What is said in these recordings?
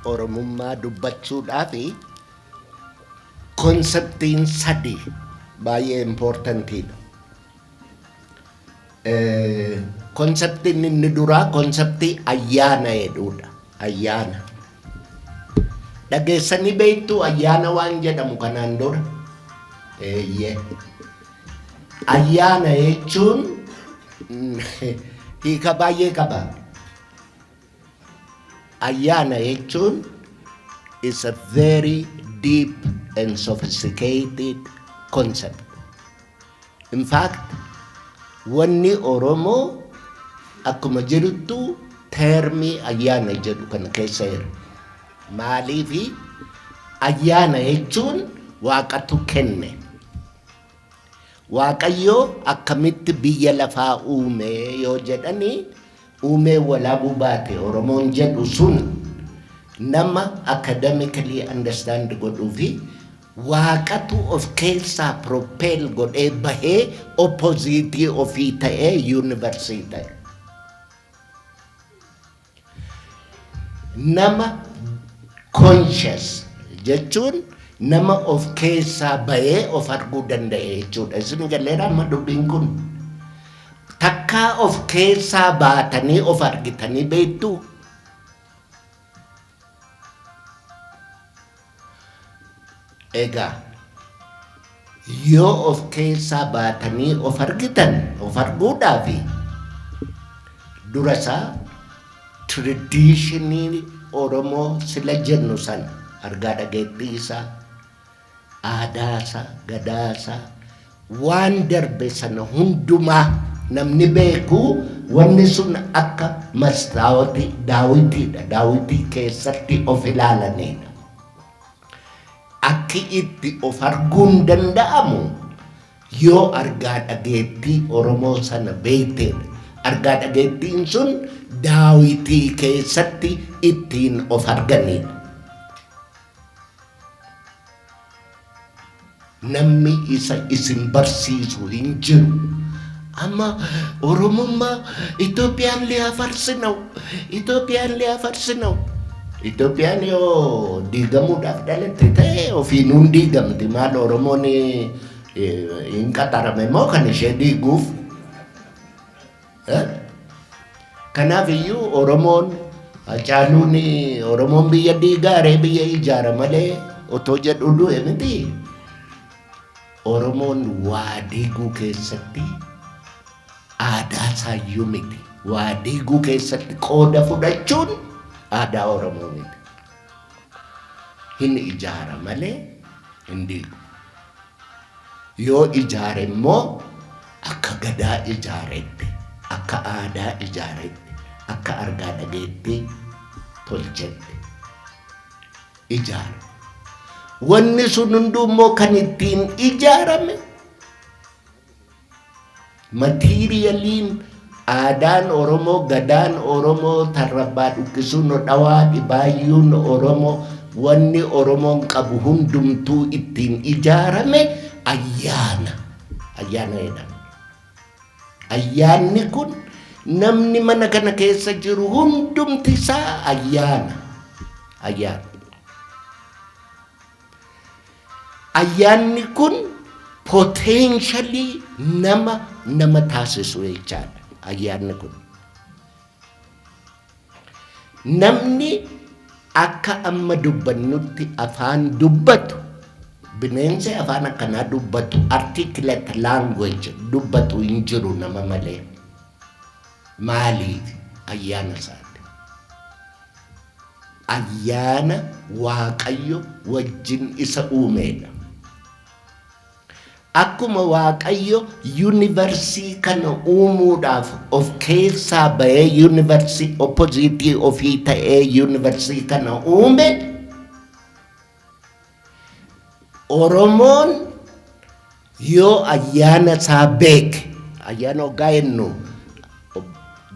Oromummaa dubbachuudhaaf conceptiin sadi baay'ee importantiidha. Conceptiin inni duraa conceptii ayyaana jedhudha. Ayyaana. Dhageessanii beektuu ayyaana waan jedhamu kanaan dura? Eeyyee. Ayyaana jechuun hiika baay'ee qaba. Ayyaana jechuun is a very deep and sophisticated concept. In fact, wanni Oromoo akkuma jiruttu termii ayyaana jedhu kana keessa jira. Maaliifi ayyaana jechuun waaqatu kenne. Waaqayyo akkamitti biyya lafaa uume yoo jedhani uumee walaabuu baate Oromoon jedhu sun nama academically understand godhuu fi waaqatu of keessaa propel godhee bahee oppositii ofii ta'ee yuunivarsii ta'e. Nama conscious jechuun nama of keessaa bahee of arguu danda'e jechuudha. Isin galeera amma dubbiin kun. Takkaa of keessaa baatanii of argitanii beektuu? Egaa yoo of keessaa baatanii of argitan of arguudhaafi dura isaa traditionii Oromoo sila jennu sana argaa dhageettii isaa, aadaa isaa, gadaa isaa, waan darbe sana hundumaa namni beeku wanni sun akka mastaawotii daawitiidha. Daawitii keessatti of ilaalanidha. Akki itti of arguun danda'amu yoo argaa dhageettii Oromoo sana beekteedha. Argaa dhageettiin sun daawitii keessatti ittiin of arganidha. Namni isa isin barsiisu hin jiru. Amma Oromummaa Itoophiyaan ሊያፈርስ ነው. Itoophiyaan ሊያፈርስ ነው. Itoophiyaan yoo diigamuudhaaf dhalatte ta'e ofiinuun diigamti. Maal Oromoon hin qaxarame moo kan ishee diiguuf? Kanaaf iyyuu Oromoon Hacaaluun Oromoon biyya diigaaree biyya ijaara malee otoo jedhu du'e miti. Oromoon waa diiguu keessatti aadaa isaayyuu miti. Waa diiguu keessatti qooda fudhachuun aadaa Oromoo miti. Hin ijaara malee hin diigu. Yoo ijaare immoo akka gadaa ijaaretti, akka aadaa ijaaretti, akka argaa dhageetti tolchetti ijaara. Wanni sun hunduu immoo kan ittiin ijaarame materialiin aadaan Oromoo, gadaan Oromoo, tarrabbaa dhukkisuun, dhawaa dhibaayyuun Oromoo, wanni Oromoon qabu hundumtuu ittiin ijaarame ayyaana. Ayyaana jedhama. Ayyaanni kun namni mana kana keessa jiru hundumti isaa ayyaana. Ayyaana. Ayyaanni kun potentialii nama nama taasisu jechaadha. Ayyaanni kun. Namni akka amma dubbannutti afaan dubbatu, bineensi afaan akkanaa dubbatu, articulate language dubbatu hin jiru nama malee. Maaliif? Ayyaana isaati. Ayyaana Waaqayyo wajjin isa uumedha. Akkuma Waaqayyo yuunivarsii kana uumuudhaaf of keessaa bahee yuunivarsii oppositii ofii ta'ee yuunivarsii kana uume, Oromoon yoo ayyaana isaa beeke, ayyaana hoggaa jennu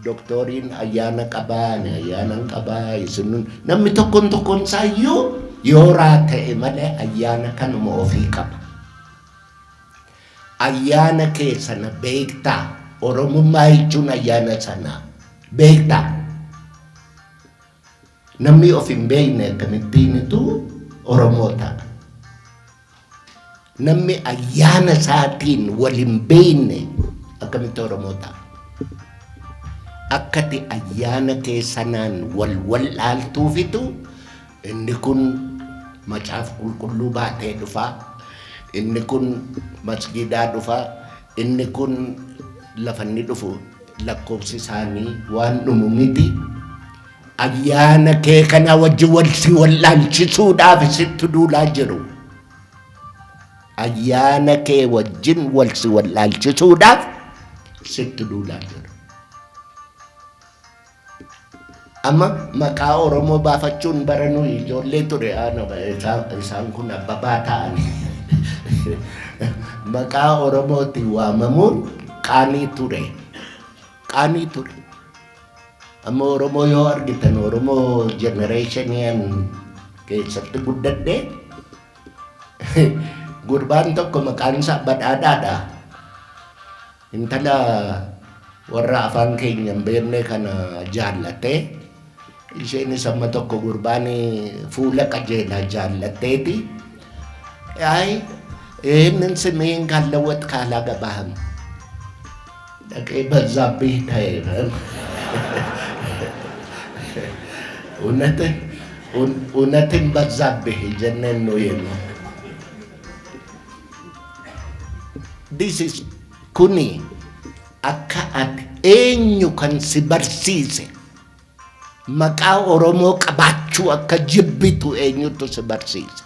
doktoriin ayyaana qabaa, ani ayyaana hin qabaa, isin namni tokkoon tokkoon isaayyuu yooraa ta'e malee ayyaana kanuma ofii qaba. Ayyaana kee sana beektaa? Oromummaa jechuun ayyaana sana beektaa? Namni of hin beekne akkamittiinitu Oromoo ta'a? Namni ayyaana isaatiin wal hin beekne akkamitti Oromoo ta'a? Akkati ayyaana kee sanaan wal wallaaltuufitu inni kun macaafa qulqulluu baatee dhufaa, inni kun masgiidaa dhufaa, inni kun lafa inni dhufu lakkoofsi isaanii waan dhumu miti. Ayyaana kee kana wajjin wal si wallaalchisuudhaaf sitti duulaa jiru. Ayyaana kee wajjin wal si wallaalchisuudhaaf sitti duulaa jiru. Amma maqaa Oromoo baafachuun bara nuyi ijoollee ture, isaan kun abbabaa ta'ani. Maqaa Oromootiin waamamuun qaanii ture. Qaanii ture. Amma Oromoo yoo argitan, Oromoo generation keessatti guddadhe, gurbaan tokko maqaan isaa Badhaadhaadha. Intala warra afaan keenya hin beekne kana jaallatee, isheenis amma tokko gurbaan fuula qajeelaa jaallatteeti. አይ ይህንን ስምህን ካለወጥክ አላገባህም። Dhaqee በዛብህ ta'e. እውነትን በዛብህ jenneen nu jennu. This is kuni akka ati eenyu kan si barsiise, maqaa Oromoo qabaachuu akka jibbitu eenyutu si barsiise?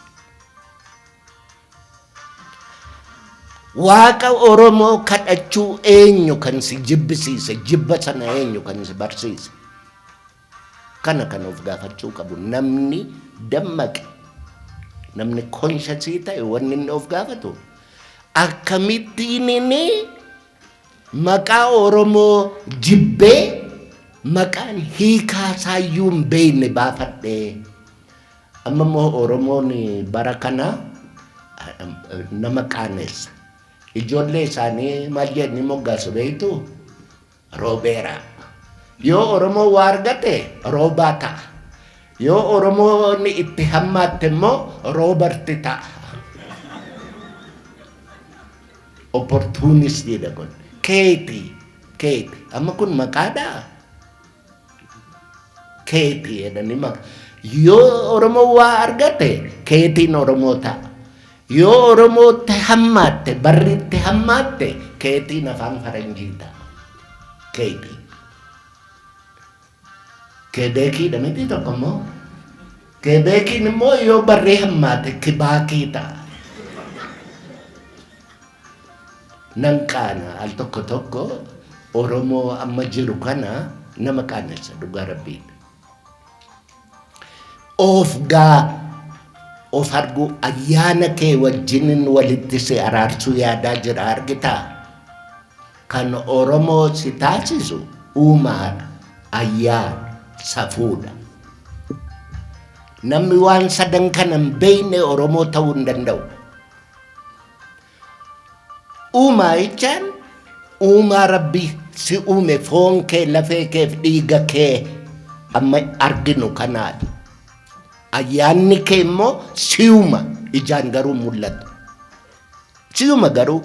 Waaqa Oromoo kadhachuu eenyu kan si jibbisiise? Jibba sana eenyu kan si barsiise? Kana kan of gaafachuu qabu namni dammaqe, namni conscious ta'e, wanni inni of gaafatu akkamittiin inni maqaa Oromoo jibbee maqaan hiikaa isaayyuu hin beekne baafadhee. Amma immoo Oromoon bara kana nama qaanessa. Ijoollee isaanii maal jedhanii moggaasu beektu? Roobeera. Yoo Oromoo waa argate Roobaa ta'a. Yoo Oromoon itti hammaatte immoo Roobarti ta'a. Opportunistiidha kun. Keeti, keeti. Amma kun maqaadhaa? Keeti jedhanii maqaa. Yoo Oromoo waa argate keetiin Oromoo ta'a. Yoo Oromootti hammaatte, barri itti hammaatte, keetiin afaan faranjii ta'a. Keetii. Keebeekiidha miti tokko immoo. Keebeekiin immoo yoo barri hammaate kibaakii ta'a. Nan qaana al tokko tokko Oromoo amma jiru kana nama qaanessa, dhugaa rabbiin. Of gaa of argu, ayyaana kee wajjinin walitti si araarsuu yaadaa jira, argitaa? Kan Oromoo si taasisu uumaadha, ayyaana, safuudha. Namni waan sadan kana hin beekne Oromoo ta'uu hin danda'u. Uumaa jechaan uumaa Rabbi si uume, foon kee, lafee kee fi dhiiga kee amma arginu kanaadha. Ayyaanni kee immoo si'uma, ijaan garuu mul'atu. Si'uma garuu.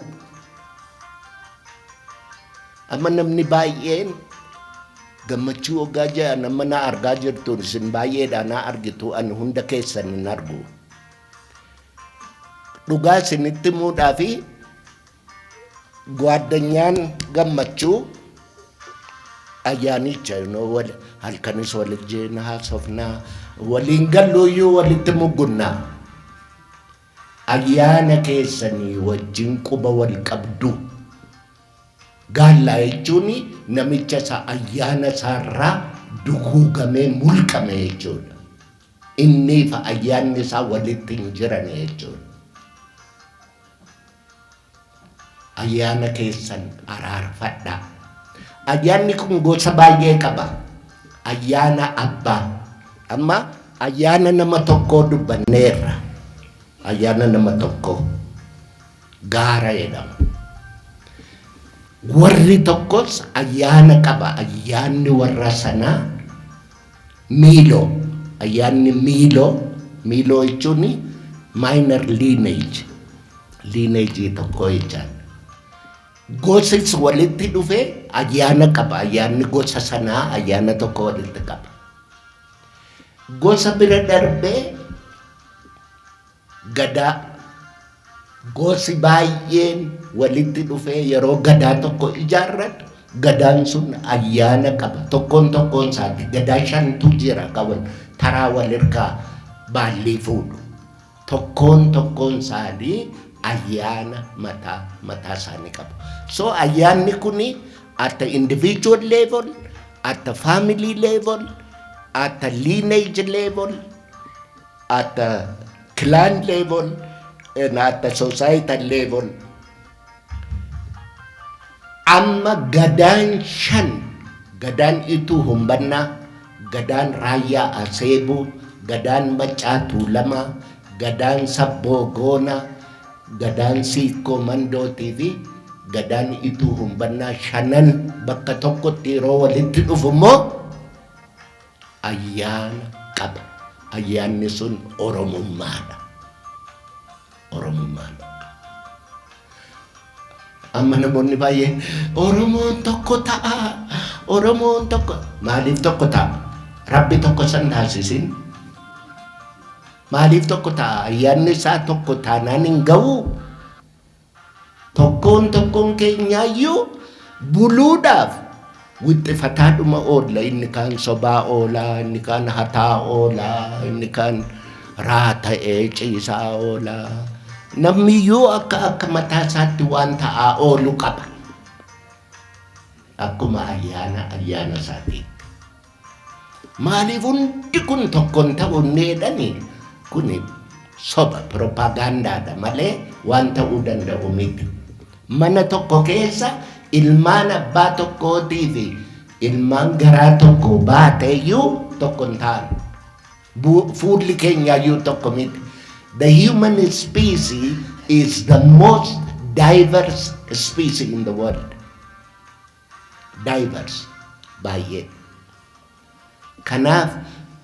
Amma namni baay'een gammachuu hoggaa jedhan, amma na argaa jirtu, isin baay'eedha na argitu, ani hunda keessan hin argu. Dhugaa isinitti himuudhaa fi gwaddanyaan gammachuu ayyaanicha wal halkanis waliin haasofnaa, waliin galluuyyuu walitti muggunnaa. Ayyaana keessanii wajjin quba wal qabdu. Gaallaa jechuun namicha isa ayyaana isaarraa duguugamee mulqame jechuudha. Inni fi ayyaanni isaa walitti hin jiran jechuudha. Ayyaana keessan araarfadhaa. Ayyaanni kun gosa baay'ee qaba. Ayyaana abbaa. Amma ayyaana nama tokkoo dubbanneerra. Ayyaana nama tokkoo gaara jedhama. Warri tokkos ayyaana qaba. Ayyaanni warra sanaa miiloo. Ayyaanni miiloo, miiloo jechuun minor lineage, lineage tokko jechaadha. Gosis walitti dhufee ayyaana qaba. Ayyaanni gosa sanaa ayyaana tokko walitti qaba. Gosa bira darbee gadaa, gosi baay'een walitti dhufee yeroo gadaa tokko ijaarratu, gadaan sun ayyaana qaba. Tokkoon tokkoon isaati gadaa shantu jira qaban taraa walirkaa baallii fuudhu. Tokkoon tokkoon isaanii ayyaana mataa mataa isaanii qabu. So ayyaanni kuni at the individual level, at the family level, at the lineage level, at the clan level, and at the societal level. Amma gadaan shan, gadaan Ituu Humbannaa, gadaan Raayyaa Aseebuu, gadaan Maccaa Tuulamaa, gadaan Sabboo Goonaa, gadaan Siikkoo Mandootii fi gadaan Ituu Humbannaa shanan bakka tokkotti yeroo walitti dhufu immoo ayyaana qaba. Ayyaanni sun Oromummaadha. Oromummaadha. Amma namoonni baay'een Oromoon tokko ta'a. Oromoon tokko maaliif tokko ta'a? Rabbi tokko san taasisin. Maaliif tokko ta'a? Ayyaanni isaa tokko taanaan hin ga'u. Tokkoon tokkoon keenyaayyuu buluudhaaf wixxifataadhuma oolla. Inni kaan sobaa oolaa, inni kaan hataa oolaa, inni kaan raata'ee ciisaa oolaa. Namniyyuu akka akka mataa isaatti waan ta'aa oolu qaba. Akkuma ayyaana ayyaana isaatii. Maaliif hundi kun tokkoon ta'uu hin jedhani? Kuni soba, propagaandaadha malee waan ta'uu danda'u miti. Mana tokko keessa ilmaan abbaa tokkootii fi ilmaan garaa tokko baateeyyuu tokko hin ta'an. Fuulli keenyaayyuu tokko miti. The human species is the most diverse species in the world. Diverse. Baay'ee. Kanaaf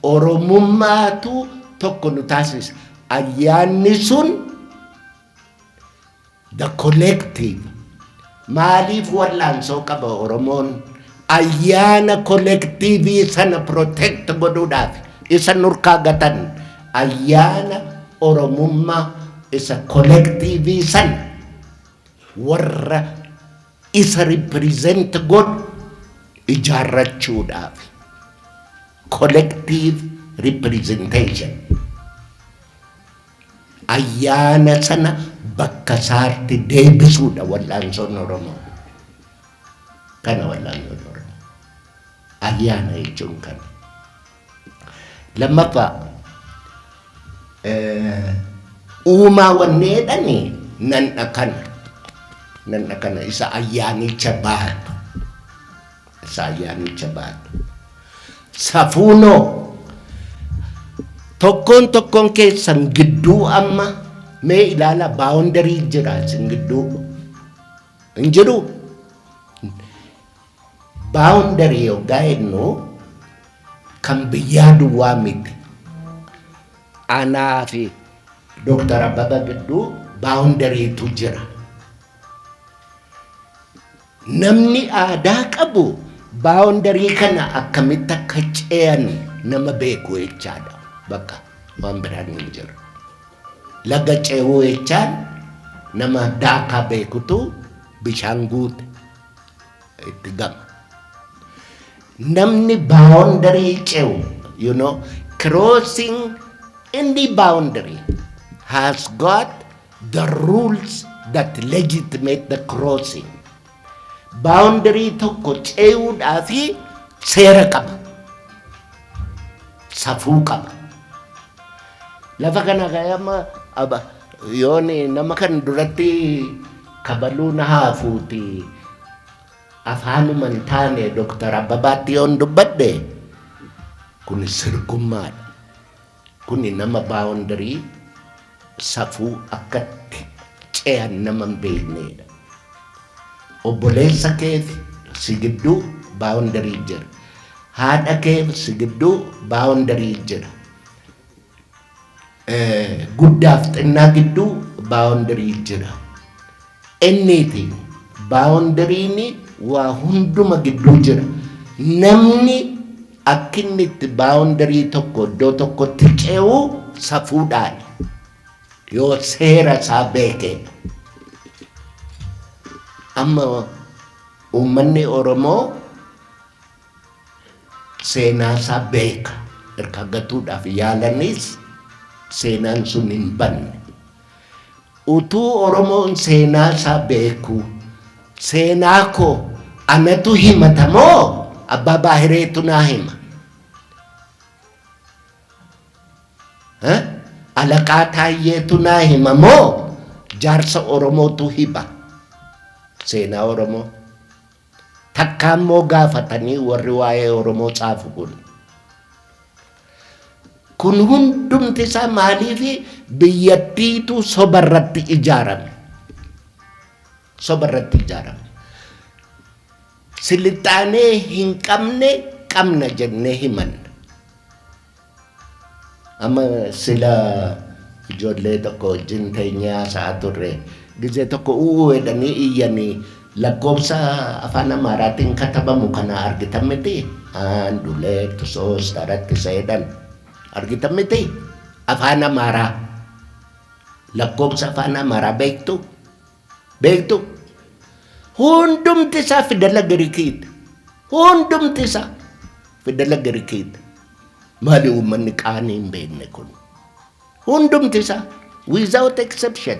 Oromummaatu tokko nu taasisa. Ayyaanni sun the collective. Maaliif wallaansoo qaba Oromoon? Ayyaana collective sana protect godhuudhaaf isa nurkaa gatan, ayyaana Oromummaa isa collective sana warra isa represent godhu ijaarrachuudhaaf. Collective representation. Ayyaana sana bakka isaatti deebisuudha wallaansoon Oromoo. Kana wallaansoon Oromoo. Ayyaana jechuun kana. Lammaffaa, uumaa wanni jedhani nan kana. Nan kana isa ayyaanicha baatu. Isa ayyaanicha baatu. Safuunoo tokkoon tokkoon keessan gidduu amma mee ilaala, boundary jira isin gidduu. Hin jiru? Boundary yoggaa jennu kan biyyaa duwwaa miti. Anaa fi Dooktar Abbaba gidduu boundarytu jira. Namni aadaa qabu boundary kana akkamitti akka ce'an nama beeku jechaadha. Bakka waan biraan hin jiru. Laga ce'uu jechaan nama daakaa beekutu bishaan guute itti gama. Namni boundary ce'u, crossing any boundary has got the rules that legitimate the crossing. Boundary tokko ce'uudhaafi seera qaba. Safuu qaba. Lafa kana ka'ee aba yoon nama kan duratti kabaluu na haafuuti, afaanuma hin taane Dooktar Abbabaatti yoon dubbadhe, kun sirgummaadha. Kuni nama boundary safuu akkatti ce'an nama hin beeknedha. Obboleessa keef si gidduu boundary jira. Haadha keef si gidduu boundary jira. Guddaaf xinnaa gidduu boundary jira. Anything boundaryn waa hunduma gidduu jira. Namni akka inni itti boundary tokko iddoo tokkotti ce'u safuudhaan yoo seera isaa beekedha. Amma uummanni Oromoo seenaa isaa beeka. Erga gatuudhaaf yaalanis seenaan sun hin banne. Utuu Oromoon seenaa isaa beeku, seenaa koo anatu himata moo abbaa baahireetu naa hima? Alaqaa Taayyeetu naa hima moo jaarsa Oromootu hima seenaa Oromoo? Takka immoo gaafatanii warri waa'ee Oromoo xaafu kun. Kun hundumti isaa maaliifi biyyattiitu soba irratti ijaarame. Soba irratti ijaarame. Silixaanee hin qabne qabna jennee himanna. Amma sila ijoollee tokko wajjin teenyee haasa'aa turre. Gizee tokko u'uu jedhanii iyyanii lakkoofsa afaan Amaaraatiin katabamu kana argitan miti? አንድ ሁለት ሶስት አራት jedhan argitan miti? Afaan Amaaraa, lakkoofsa afaan Amaaraa beektu? Beektu? Hundumti isaa fidala Girikiidha. Hundumti isaa fidala Girikiidha. Maali uummanni qaanii hin beekne kun? Hundumti isaa without exception.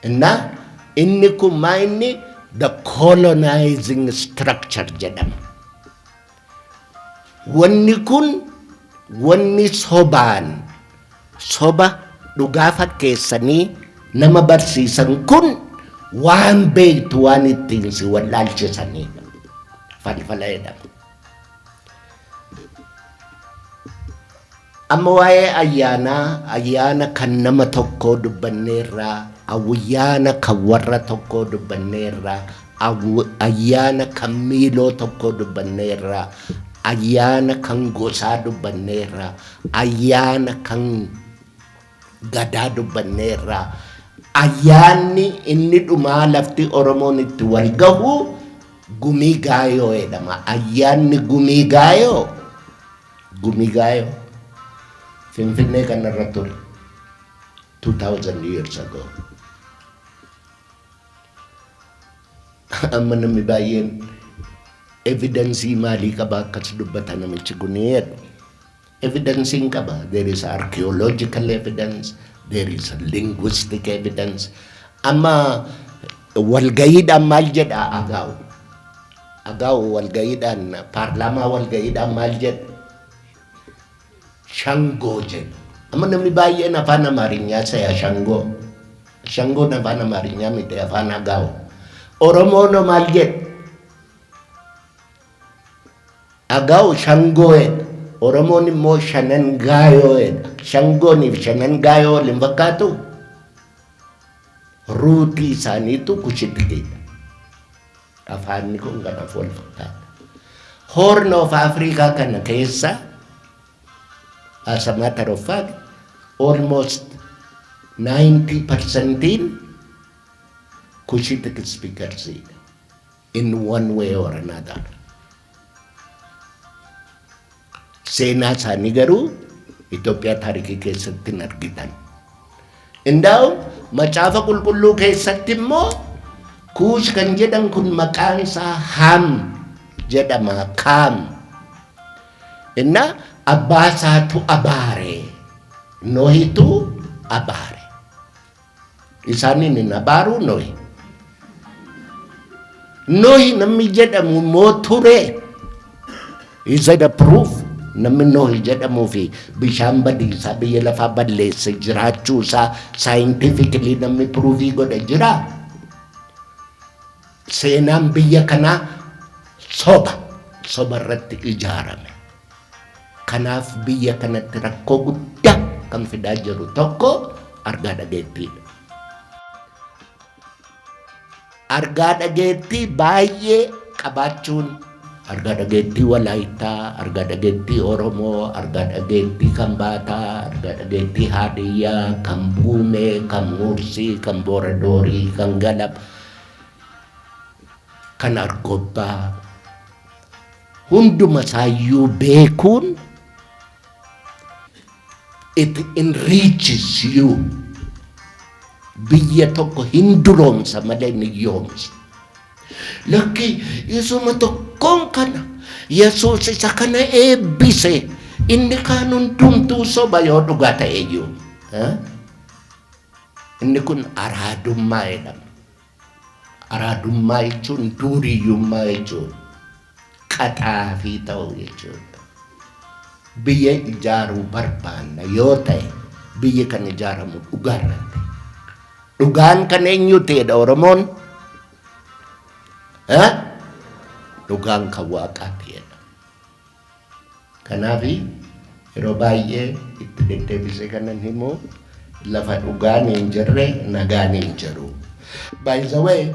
Inna inni kun maa inni the colonizing structure jedhama. Wanni kun wanni sobaan soba dhugaa fakkeessanii nama barsiisan kun waan beektu waan ittiin si wallaalchisanidha. Falfala jedhama. Amma waa'ee ayyaanaa, ayyaana kan nama tokkoo dubbanneerraa, ayyaana kan warra tokkoo dubbanneerraa, ayyaana kan miiloo tokkoo dubbanneerraa, ayyaana kan gosaa dubbanneerraa, ayyaana kan gadaa dubbanneerraa. Ayyaanni inni dhumaa lafti Oromoon itti wal gahu Gumii Gaayoo jedhama. Ayyaanni Gumii Gaayoo, Gumii Gaayoo Finfinnee kanarra ture 2000 years ago. Amma namni baay'een evidensii maalii qaba akkas dubbata namichi kun jedhu. Evidensiin qaba. There is archaeological evidence, there is linguistic evidence. Amma walgayiidhaan maal jedha Agaaw? Agaaw walgayiidhaan, paarlaamaa walgayiidhaan maal jedha? Shangoo jedha. Amma namni baay'een afaan Amaarinyaa saya shangoo. Shangoon afaan Amaarinyaa miti, afaan Agaaw. Oromoon maal jedha? Agaaw shangoo jedha. Oromoon immoo shanan gaayoo jedha. Shangooniif shanan gaayoo wal hin fakkaatu? Rootii isaaniitu Kushitikiidha. Afaanni kun kanaaf wal fakkaata. Horn of Africa kana keessa, as a matter of fact, almost 90%in Cushitic speakers in one way or another. Seenaa isaanii garuu Itoophiyaa taarikii keessatti hin argitan. Indaa'u macaafa qulqulluu keessatti immoo Kuush kan jedhan kun maqaan isaa Ham jedhama, Kaam. Inna abbaa isaatu abaare. Nohitu abaare. Isaaniin hin abaaruu Nohi. Nohi namni jedhamu immoo ture. Is that a proof? Namni Nohi jedhamuu fi bishaan badiisaa biyya lafaa balleesse jiraachuu isaa scientifically namni proofii godhe jira. Seenaan biyya kanaa soba, soba irratti ijaarame. Kanaaf biyya kanatti rakkoo guddaa kan fidaa jiru tokko argaa dhageettiidha. Argaa dhageettii baay'ee qabaachuun Argaa dhageettii Walaayittaa, argaa dhageettii Oromoo, argaa dhageettii Kambaataa, argaa dhageettii Haadiyyaa, kan Buumee, kan Mursii, kan Booradoorii, kan Galab, kan Argobbaa. Hunduma isaayyuu beekuun it enriches you. Biyya tokko hin duroomsa malee hin hiyyoomsu. Lakki, isuma tokkoon kana Yesuus isa kana eebbise, inni kaan hundumtuu soba yoo dhugaa ta'e iyyuu. Inni kun araadummaa jedhama. Araadummaa jechuun duuriyyummaa jechuudha. Qaxaafii ta'uu jechuudha. Biyya ijaaruu barbaanna yoo ta'e, biyyi kan ijaaramu dhugaa irratti. Dhugaan kan eenyu ta'edha Oromoon? Dhugaan kan Waaqaa ta'edha. Kanaaf yeroo baay'ee itti deddeebisee kanan himu, lafa dhugaan hin jirre nagaan hin jiru. By the way,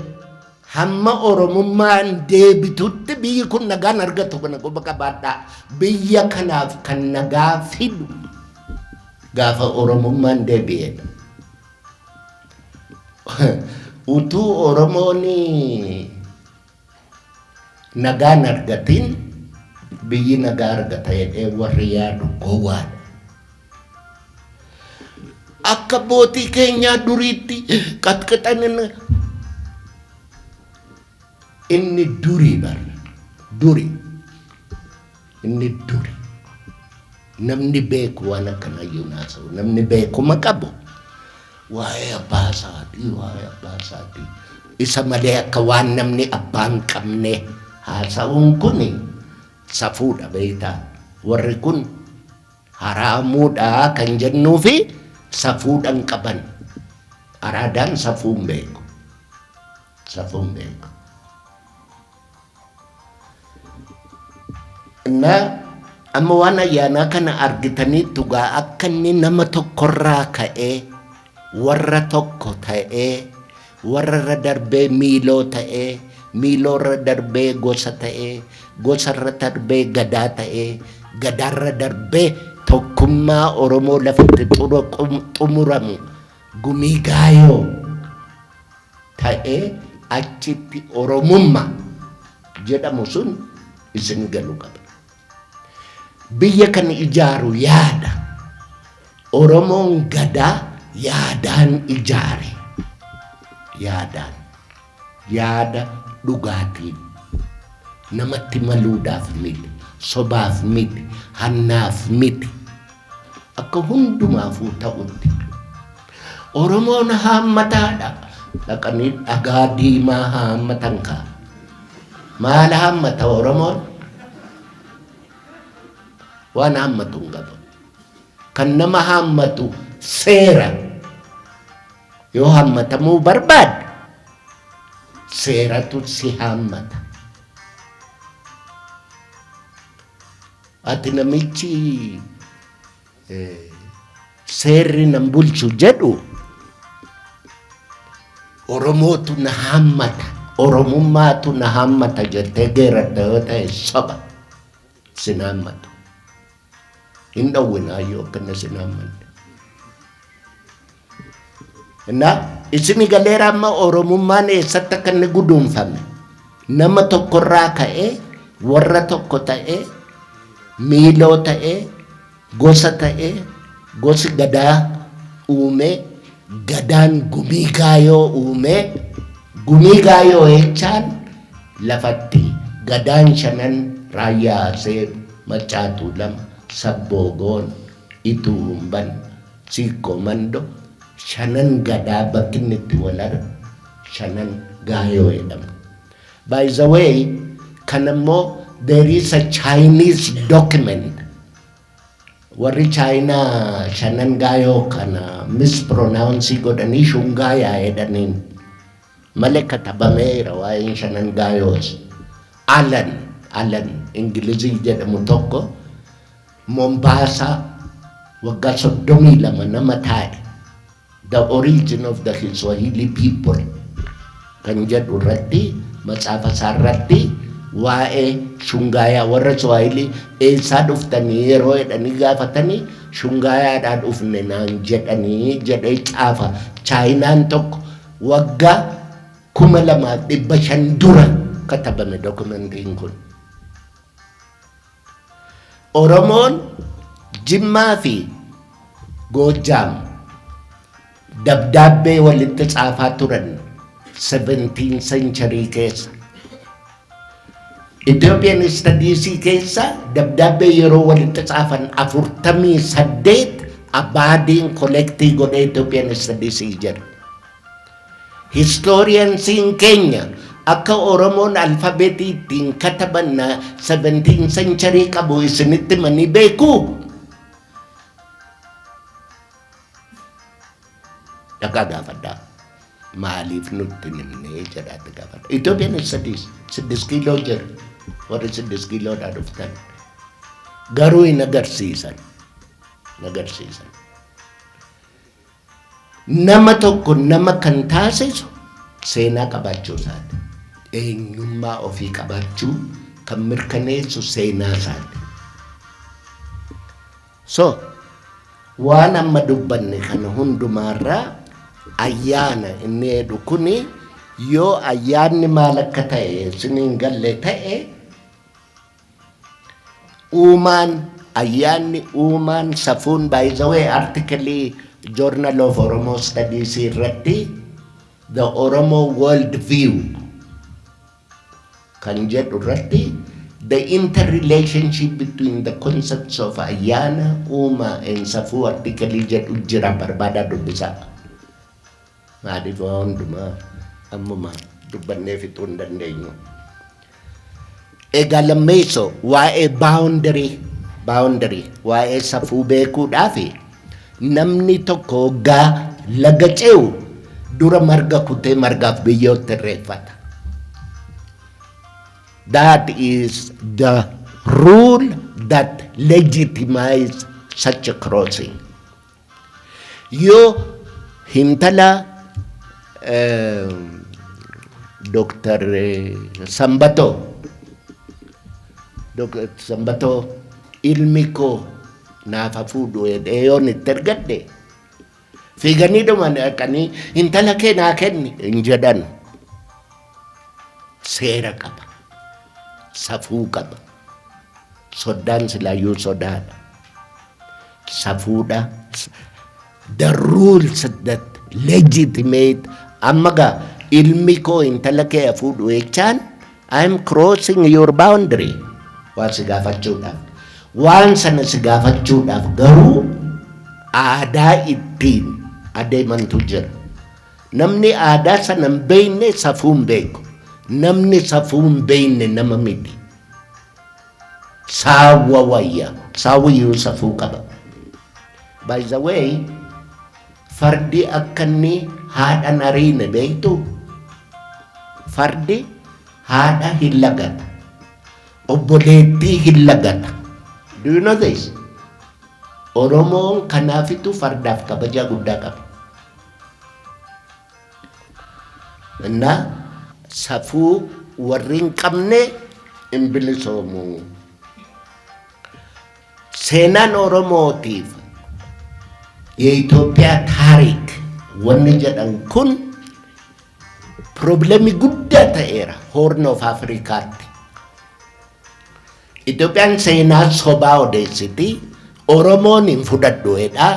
hamma Oromummaan deebitutti biyyi kun nagaan argatu kana quba qabaadhaa. Biyya kanaaf kan nagaa fidu gaafa Oromummaan deebi'edha. Utuu Oromoon nagaan argatin biyyi nagaa argata jedhee warri yaadu gowwaadha. Akka abbootii keenyaa duriitti qaxqixan inni durii bara duri inni duri namni beeku waan akkanayyuu naasa'u, namni beekuma qabu waa'ee abbaa isaatii, waa'ee abbaa isaatii isa malee akka waan namni abbaa hin qabne haasa'uun kun safuudha, beektaa. Warri kun haraamuudha kan jennuufi safuudhaan qaban, araadaan safuu hin beeku, safuu hin beeku. Na amma waan ayyaanaa kana argitanii dhugaa akka inni nama tokkorraa ka'ee warra tokko ta'ee, warra irra darbee miiloo ta'ee, miiloo irra darbee gosa ta'ee, gosa irra darbee gadaa ta'ee, gadaarra darbee tokkummaa Oromoo lafatti xumuramu Gumii Gaayoo ta'ee, achitti Oromummaa jedhamu sun isin galu qaba. Biyya kan ijaaru yaada. Oromoon gadaa yaadaan ijaare. Yaadaan. Yaada dhugaatiin. Namatti maluudhaaf miti. Sobaaf miti. Hannaaf miti. Akka hundumaafuu ta'utti. Oromoon haammataadha. Dhaqanii dhagaa diimaa haammatan kaa. Maal haammata Oromoon? Waan haammatu hin qabu. Kan nama haammatu seera. Yoo haammatamuu barbaadde seeratu si haammata. Ati namichi seerri nan bulchu jedhu, Oromootu na haammata, Oromummaatu na haammata jettee geeradha yoo ta'e, soba, sin haammatu. Hin dhowwinaayyuu akka inni sin haammanne. Na isini galeera amma Oromummaan eessatti akka inni guduunfame? Nama tokkorraa ka'ee warra tokko ta'ee, miiloo ta'ee, gosa ta'ee, gosi gadaa uumee, gadaan Gumii Gaayoo uumee, Gumii Gaayoo jechaan lafatti gadaan shanan Raayyaa Aseeb, Maccaatuu lama, Sabboo Goon, Ituu Humban, Siikkoo Mando, shanan gadaa bakki inni itti wal argu Shanan Gaayoo jedhama. By the way, kan ammoo there is a Chinese document. Warri Chaayinaa Shanan Gaayoo kana mispronounce godhanii Shungaayaa jedhaniin malee katabameera waa'een Shanan Gaayoos. Alan Ingilizii jedhamu tokko Mombaasaa waggaa 32 nama taa'e, "The Origin of the Kiswahili People" kan jedhu irratti, matsaafa isaa irratti Waa'ee Shungaayaa, warra Swahilii eessaa dhuftanii yeroo jedhanii gaafatanii, Shungaayaadhaa dhufne naan jedhanii jedhee caafa. Chaayinaan tokko waggaa 2500 dura katabame dokumentiin kun. Oromoon Jimmaa fi Goojjaam dabdaabbee walitti caafaa turan 17 century keessa. Ethiopian Studies keessa dabdaabbee yeroo walitti caafan 48 Abbaadiin collect godhee Ethiopian Studies jedha. Historiansiin keenya akka Oromoon alfabeetii ittiin kataban 17 century qabu isinitti manii beekuu? Dhaqaa gaafadhaa. Maaliif nutti himnee jedhaatti gaafadha. Ethiopian Studies 6 kiiloo jira. Warri 6 kiiloodhaa dhuftan. Garuu hin agarsiisan. Hin agarsiisan. Nama tokko nama kan taasisu seenaa qabaachuu isaati. Eenyummaa ofii qabaachuu kan mirkaneessu seenaa isaati. So, waan amma dubbanne kana hundumaarraa ayyaana inni jedhu kuni, yoo ayyaanni maal akka ta'e isiniin galle ta'e, uumaan, ayyaanni, uumaan, safuun, by the way, article Journal of Oromo Studies irratti "The Oromo World View" kan jedhu irratti "The interrelationship between the concepts of ayyaana, uumaa and safuu" article jedhu jira, barbaadaa dubbisaa. Maaliif waa hundumaa ammuma dubbannee fixuu hin dandeenyu. Egaa lammeessoo waa'ee boundary, waa'ee safuu beekuudhaaf, namni tokko hoggaa laga ce'u dura marga kutee margaaf biyyootti irreeffata. That is the rule that legitimize such a crossing. Yoo hintala Dr. Sambatoo, Dr. Sambatoo ilmi koo naaf fuudhu jedhee yoon itti ergadhe, fiiganii dhuma dhaqanii intala kee naa kenni hin jedhan. Seera qaba. Safuu qaba. Soddaan silaayyuu sodaadha. Safuudha. The rules that legitimate, amma gaa ilmi koo intala kee fuudhu jechaan, I am crossing your boundary waan si gaafachuudhaaf. Waan sana si gaafachuudhaaf garuu aadaa ittiin adeemantu jira. Namni aadaa sana hin beekne safuu hin beeku. Namni safuu hin beekne nama miti. Saawwa wayya. Saawwiyyuu safuu qaba. By the way, fardi akka inni haadha hin ariine beektu? Fardi haadha hin lagata. Obboleettii hin lagata. Do you know this? Oromoon kanaafitu fardaaf kabaja guddaa qaba. Innaa safuu warri hin qabne hin bilisoomu. Seenaan Oromootiif የኢትዮጵያ ታሪክ wanni jedhan kun problem guddaa ta'eera Horn of Afrikaatti. Itoophiyaan seenaa sobaa odeessiti. Oromoon hin fudhadhu jedha.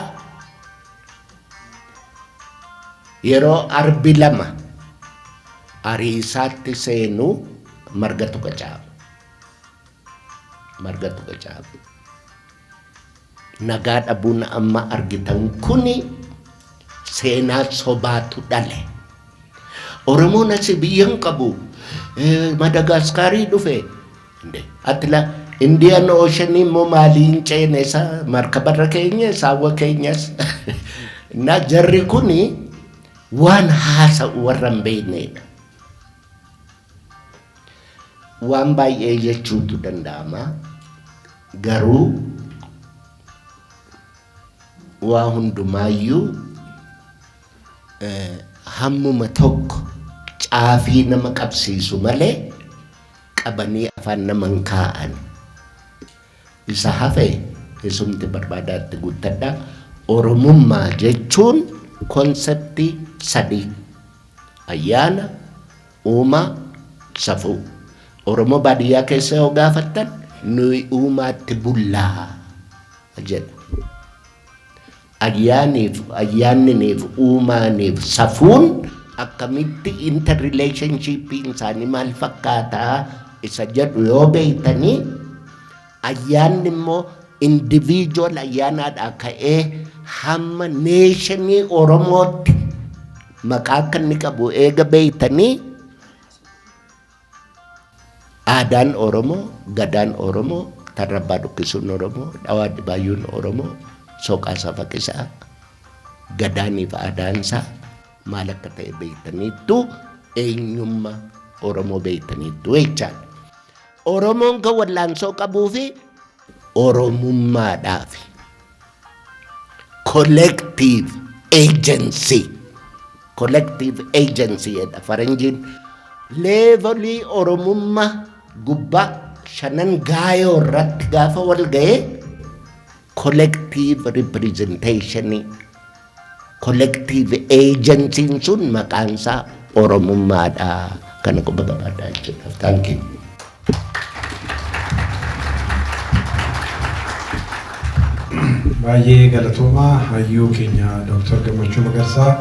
Yeroo arbi lama ariisaatti seenu margatu qacaama. Margatu qacaama. Nagaa dhabuun amma argitan kuni seenaa sobaatu dhale. Oromoon asii biyya hin qabu. Madagaskaarii dhufe. Atila Indian Ocean immoo maaliin ceene isa markabarra keenya saawwa keenyas. Na jarri kuni waan haasa'u warra hin beeknedha. Waan baay'ee jechuutu danda'ama. Garuu waa hundumaayyuu hammuma tokko caafii nama qabsiisu malee Qabanii afaan nama hin kaa'an. Isa hafe isumti barbaadaatti guuttadha. Oromummaa jechuun conceptii sadii. Ayyaana, uumaa, safuu. Oromoo baadiyyaa keessa yoo gaafattan, nuyi uumaatti bullaa jedha. Ayyaaniif, ayyaanniniif, uumaaniif safuun akkamitti interrelationshipiin isaanii maal fakkaataa isa jedhu yoo beeytanii, ayyaanni immoo individual ayyaanaadhaa ka'ee hamma nationii Oromootti maqaa akka inni qabu eega beeytanii, aadaan Oromoo, gadaan Oromoo, tarrabbaa dhukkisuun Oromoo, dhawaa dhibaayyuun Oromoo, soqaa safaqisaa, gadaaniif aadaansaa maal akka ta'e beeytaniittu, eenyummaa Oromoo beeytaniittu jechaadha. Oromoon kan wallaansoo qabuu fi Oromummaadhaaf collective agency, collective agency jedha faranjiin. Levelii Oromummaa gubbaa shanan gaayoo irratti gaafa wal ga'ee, collective representation, collective agency sun maqaansaa Oromummaadha. Kana quba qabaadhaa jechuudha. Thank you. Baay'ee galatoomaa, hayyuu keenya Dooktar Gammachuu Magarsaa.